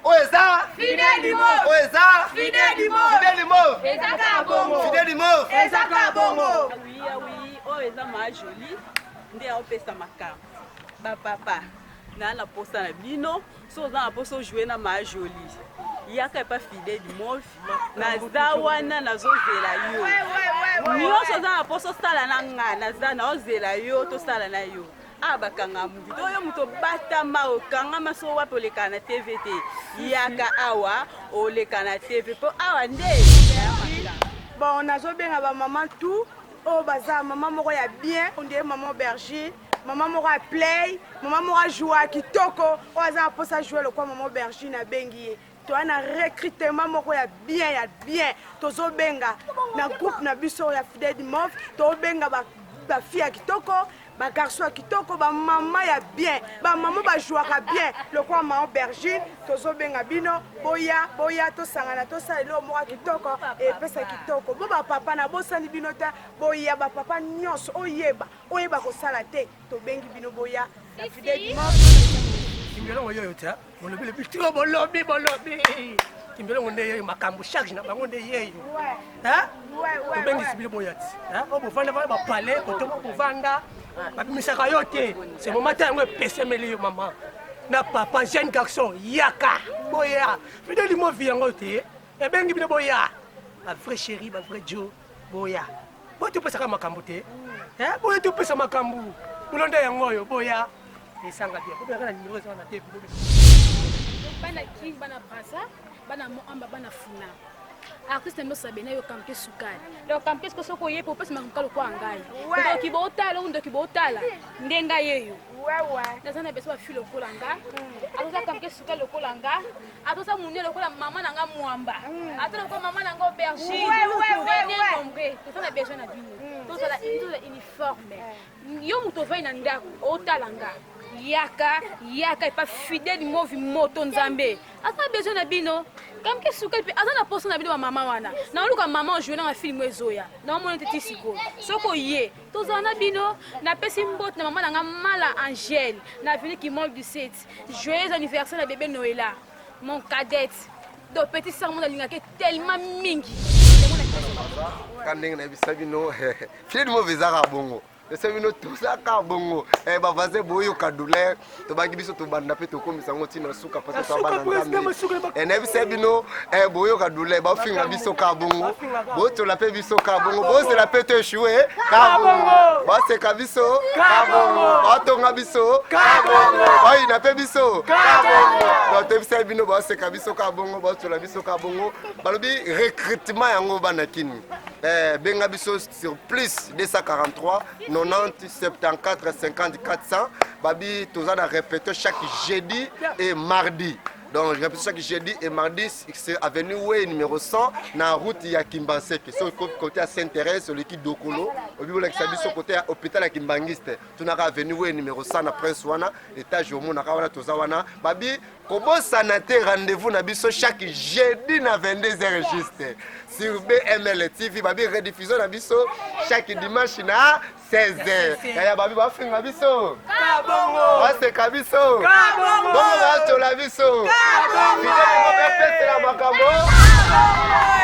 Oyo eza Fidèle du mot. Oyo eza Fidèle du mot. Fidèle du mot. Eza kaka bongo. Fidèle du mot. Eza kaka bongo. Oui, oui, oyo eza ma jolie nde aopesa makambo bapapa naa na posa na bino so oza na posa ojoue na ma jolie yaka epa fidèle du move naza wana nazozela yo nyonso oza na posa osala na nga naza naozela yo tosala na yo awa bakanga mutu to yo moto obatama okangama so wapi olekaka na tv te yaka awa oleka na tv mpo awa nde bon nazobenga bamama tout oyo baza mama moko ya bien ondire mama aubergine mama moko ya play mama moko ajoua kitoko oyo aza na mposa ajoue lokwa mama aubergine abengi ye toya na recrutement moko ya bien ya bien tozobenga na groupe na biso ya fidèle du move tozobenga bafille ya kitoko bagarçon ya kitoko bamama ya bien bamama bajouaka bien lokola mama aubergine tozobenga bino boya boya tosangana tosala eloko moko ya kitoko epesa kitoko bo bapapa nabosani bino te boya bapapa nyonso oyeba oyeba kosala te tobengi bino boya na fidèle du move Kimbiolongo yoyo te bolobi lobi trop bolobi bolobi Kimbiolongo nde yeyo makambo charge na bango nde yeyo tobengisi bino boya ti oyo bovanda vanda bapale kote bovanda babimisaka yo te se moma ta yango epesemeli yo mama na papa jeune garçon yaka boya fideli movi yango te ebengi bino boya ba vrai chéri ba vrai jo boya boya topesaka makambo te boya topesa makambo bolonda yango oyo boya esanga bien bobengaka na numero eza wana te. Bana Kin, bana Braza, bana Moamba, bana Funa, artiste na biso sabena yo kampe sukali. Donc kampe siko soki oyebi opesa makambo lokola ngai, ndoki bootala, ndoki bootala nde ngai yeyo naza na beso bafi lokola nga, atoza kampe sukali lokola nga, atoza munene lokola mama na nga Mwamba, ata lokola mama na nga aubergine. Venez nombre, toza na besoin na bino, tozala uniforme. Yo moto ovai na ndako otala nga, yaka yaka epa fidèle movi moto nzambe aza na besoin na bino. Kamke sukali mpe aza na posa na bino bamama wana. Naoluka mama ojoue nanga filme ezoya naomona te ti sikoyo. Soki oye tozala na bino. Napesi mbote na mama na nga Mala Angèle na avenue Kimol 17. Joyeux anniversaire na bébé Noëlla mon cadette do petit sœur mo nalingaki tellement mingi. Ka ndenge nayebisa bino, fidèle move ezaka bongo, ese bino tozaka bongo bavaze boyoka douleur tobaki biso tobanda mpe tokomisa yango ntina suka parce que bana Nzambe. Nayebisa bino, boyoka douleur, bafinga biso ka bongo, botola mpe biso ka bongo, bozela mpe to échoué ka bongo, baseka biso ka bongo, batonga biso ka bongo, bayina mpe biso ka bongo. Donc toyebisa bino, baseka biso ka bongo, batola biso ka bongo. Balobi recrutement yango bana kini, benga biso sur plus 243 90 74 50 400. Babi toza na répété chaque jeudi et mardi. Donc répété chaque jeudi et mardi, c'est avenue Way numéro 100 na route ya Kimbanseke. So côté ya Sainte Thérèse, oleki Dokolo, obi bolakisa biso côté ya hôpital ya Kimbangiste, tunaka avenue Way numéro 100 na Prince wana, étage omonaka wana, toza wana. Babi kobosana te rendez-vous na biso chaque jeudi na 22h juste sur BML TV. Babi rediffusion na biso chaque dimanche na 16h. Yaya, babi bafinga biso, baseka biso bongo, batola biso, fidèle mopesela makambo.